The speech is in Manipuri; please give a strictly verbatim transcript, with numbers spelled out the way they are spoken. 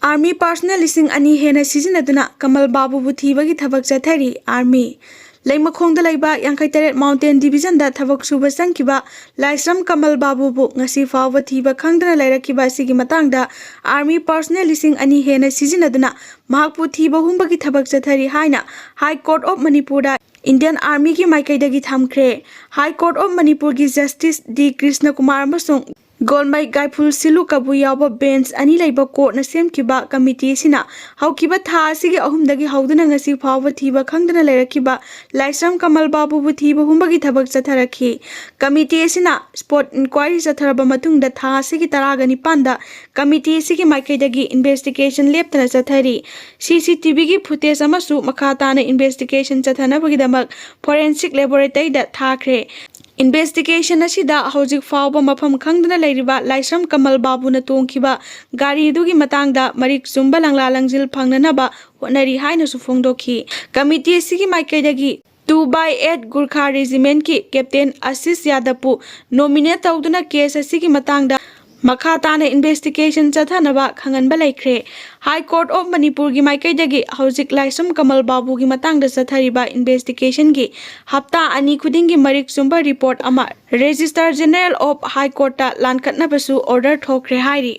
Army personnel ꯂꯤꯁꯤꯡ ꯑꯅꯤ ꯍꯦꯟꯅ ꯁꯤꯖꯤꯟꯅꯗꯨꯅ ꯀꯃꯜ ꯕꯥꯕꯨꯕꯨ ꯊꯤꯕꯒꯤ ꯊꯕꯛ ꯆꯠꯊꯔꯤ꯫ Army ꯂꯩꯃꯈꯣꯡꯗ ꯂꯩꯕ ꯌꯥꯡꯈꯩ ꯇꯔꯦꯠ Mountain Division ꯗ ꯊꯕꯛ ꯁꯨꯕ ꯆꯪꯈꯤꯕ ꯂꯥꯏꯁ꯭ꯔꯝ ꯀꯃꯜ ꯕꯥꯕꯨꯕꯨ ꯉꯁꯤ ꯐꯥꯎꯕ ꯊꯤꯕ ꯈꯪꯗꯅ ꯂꯩꯔꯛꯈꯤꯕ ꯑꯁꯤꯒꯤ ꯃꯇꯥꯡꯗ Army personnel ꯂꯤꯁꯤꯡ ꯑꯅꯤ ꯍꯦꯟꯅ ꯁꯤꯖꯤꯟꯅꯗꯨꯅ ꯃꯍꯥꯛꯄꯨ ꯊꯤꯕ ꯍꯨꯝꯕꯒꯤ ꯊꯕꯛ ꯆꯠꯊꯔꯤ ꯍꯥꯏꯅ High Court of Manipur the Indian Army ꯒꯤ ꯃꯥꯏꯀꯩꯗꯒꯤ ꯊꯝꯈ꯭ꯔꯦ꯫ High Court of Manipur ꯒꯤ Justice ꯗꯤ ꯀ꯭ꯔꯤꯁꯅ ꯀꯨꯃꯥꯔ ꯑꯃꯁꯨꯡ ꯒꯣꯜꯃꯩ ꯒꯥꯏꯐꯨꯜ ꯁꯤꯂꯨ ꯀꯕꯨ ꯌꯥꯎꯕ bench ꯑꯅꯤ ꯂꯩꯕ court ꯅ ꯁꯦꯝꯈꯤꯕ committee ꯑꯁꯤꯅ ꯍꯧꯈꯤꯕ ꯊꯥ ꯑꯁꯤꯒꯤ ꯑꯍꯨꯝꯗꯒꯤ ꯍꯧꯗꯨꯅ ꯉꯁꯤ ꯐꯥꯎꯕ ꯊꯤꯕ ꯈꯪꯗꯅ ꯂꯩꯔꯛꯈꯤꯕ ꯂꯥꯏꯁ꯭ꯔꯝ ꯀꯃꯜ ꯕꯥꯕꯨꯕꯨ ꯊꯤꯕ ꯍꯨꯝꯕꯒꯤ ꯊꯕꯛ ꯆꯠꯊꯔꯛꯈꯤ꯫ Committee ꯑꯁꯤꯅ spot inquiry ꯆꯠꯊꯔꯕ ꯃꯇꯨꯡꯗ ꯊꯥ ꯑꯁꯤꯒꯤ ꯇꯔꯥꯒ ꯅꯤꯄꯥꯟꯗ committee ꯑꯁꯤꯒꯤ ꯃꯥꯏꯀꯩꯗꯒꯤ investigation ꯂꯦꯞꯇꯅ ꯆꯠꯊꯔꯤ꯫ C C T V ꯒꯤ footage ꯑꯃꯁꯨ ꯃꯈꯥ ꯇꯥꯅ investigation ꯆꯠꯊꯅꯕꯒꯤꯗꯃꯛ forensic laboratory ꯗ ꯊꯥꯈ꯭ꯔꯦ꯫ Investigation ꯑꯁꯤꯗ ꯍꯧꯖꯤꯛ ꯐꯥꯎꯕ ꯃꯐꯝ ꯈꯪꯗꯅ ꯂꯩꯔꯤꯕ ꯂꯥꯏꯁ꯭ꯔꯝ ꯀꯃꯜ ꯕꯥꯕꯨꯅ ꯇꯣꯡꯈꯤꯕ ꯒꯥꯔꯤꯗꯨꯒꯤ ꯃꯇꯥꯡꯗ ꯃꯔꯤꯛ ꯆꯨꯝꯕ ꯂꯪꯂꯥ ꯂꯪꯖꯤꯜ ꯐꯪꯅꯅꯕ ꯍꯣꯠꯅꯔꯤ ꯍꯥꯏꯅꯁꯨ ꯐꯣꯡꯗꯣꯛꯈꯤ꯫ Committee ꯑꯁꯤꯒꯤ ꯃꯥꯏꯀꯩꯗꯒꯤ two by eight Gurkha Regiment ꯀꯤ Captain ꯑꯁꯤꯁ ꯌꯥꯗꯕꯄꯨ nominate ꯇꯧꯗꯨꯅ case ꯑꯁꯤꯒꯤ ꯃꯇꯥꯡꯗ ꯃꯈꯥ ꯇꯥꯅ investigation ꯆꯠꯊꯅꯕ ꯈꯪꯍꯟꯕ ꯂꯩꯈ꯭ꯔꯦ꯫ High Court of Manipur ꯒꯤ ꯃꯥꯏꯀꯩꯗꯒꯤ ꯍꯧꯖꯤꯛ ꯂꯥꯏꯁ꯭ꯔꯝ ꯀꯃꯜ ꯕꯥꯕꯨꯒꯤ ꯃꯇꯥꯡꯗ ꯆꯠꯊꯔꯤꯕ investigation ꯒꯤ ꯍꯞꯇꯥ ꯑꯅꯤ ꯈꯨꯗꯤꯡꯒꯤ ꯃꯔꯤꯛ ꯆꯨꯝꯕ report ꯑꯃ Registrar General of High Court ꯇ ꯂꯥꯟꯈꯠꯅꯕꯁꯨ order ꯊꯣꯛꯈ꯭ꯔꯦ ꯍꯥꯏꯔꯤ꯫